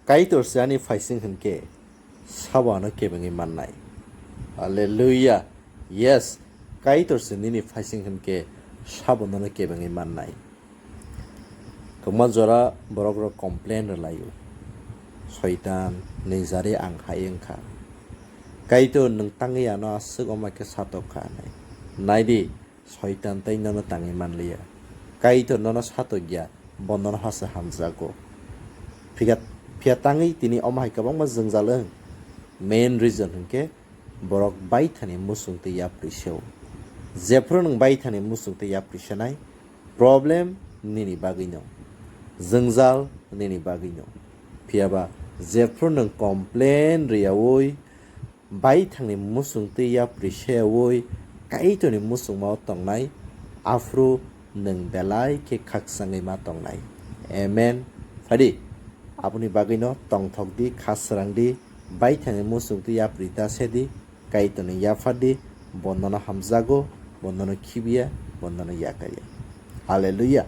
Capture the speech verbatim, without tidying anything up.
Kaitor se ani phaising hwn khe sabo ano kebengwi mannai. Hallelujah. Yes, Kaitor se nini phaising hwn khe sabo nono kebengwi mannai. Kwbangma jora borok rok complain rwlaio, "Soitan, nini jari ang hai wngkha. Kaitor, nwng tangwi ano aswk wngma khe satok kha," hinwi. Naidi, Soitan tei nono tangwi manliya. Kaitor nono satokya, bo nono hase hamjago. Phiya, phiya tangwi tini omo hai kwbangma jwngjal wng. Main reason hwnkhe borok baithani muchungtwi yapri seo. Jephru nwng baithani muchungtwi yapri senai, problem nini bagwino, jwngjal nini bagwino. Phiyaba jephru nwng complain rwyaui baithangni muchungtwi yapri seyaui Kaitorni muchungmao tongnai, aphuru nwng belai khe khakchangwi ma tongnai. Amen. Phadi, aboni bagwino tongthok di, kha srang di, baithangni muchungtwi yapri ta se di, Kaitorni yapha di, bo nono hamjago, bo nono khibiya, bo nono yakaiya. Hallelujah.